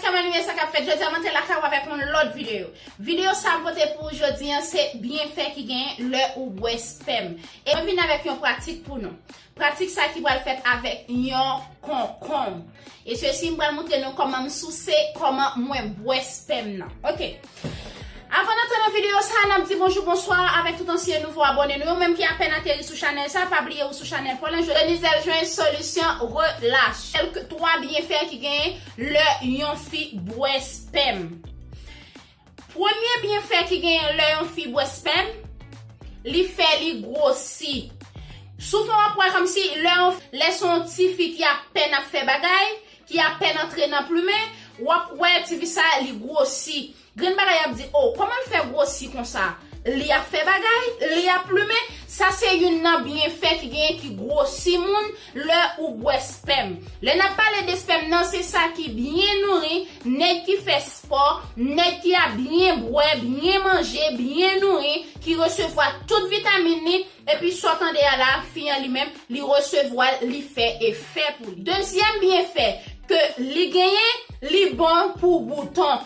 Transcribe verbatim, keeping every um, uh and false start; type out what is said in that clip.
Kòman nou ye, sa k ap fèt? Jodi a m antre lakay ou avèk yon lòt videyo. Videyo sa m pote pou ou jodi an se byenfè ki genyen lè ou bwè spèm. E mwen vin avèk yon pratik pou nou. Pratik sa ki pral fèt avèk yon konkonm. E sesi m pral montre nou kòman m souse, kòman mwen bwè spèm nan. Oke. Avan n antre nan videyo sa, n ap di bonjou, bonswa avèk tout ansyen nouvo abòne nou. Ou menm ki apèn ateri sou chanèl sa, pa bliye ou sou chanèl Paulin Denizèl jwenn solisyon relasyon. Kèlke twa byenfè ki genyen lè yon fi bwè spèm. Premye byenfè ki genyen lè yon fi bwè spèm, li fè li gwosi. Souvan w ap wè kòmsi lè yon, lè se yon ti fi ki apèn ap fè bagay, ki apèn antre nan plimen, w ap wè ti fi sa li gwosi. Grenn bagay ap di, "O, kòman l fè gwosi konsa?" Li ap fè bagay, li ap plimen. Sa se youn nan byenfè ki genyen ki gwosi moun lè ou bwè spèm. Lè n ap pale de spèm nan, se sa ki byen nouri, nèg ki fè spò, nèg ki ap byen bwè, byen manje, byen nouri, ki resevwa tout vitamin li, epi sa w tande a la, fi an li menm, li resevwa l, li fè efè pou li. Dezyèm byenfè ke li genyen, li bon pou bouton.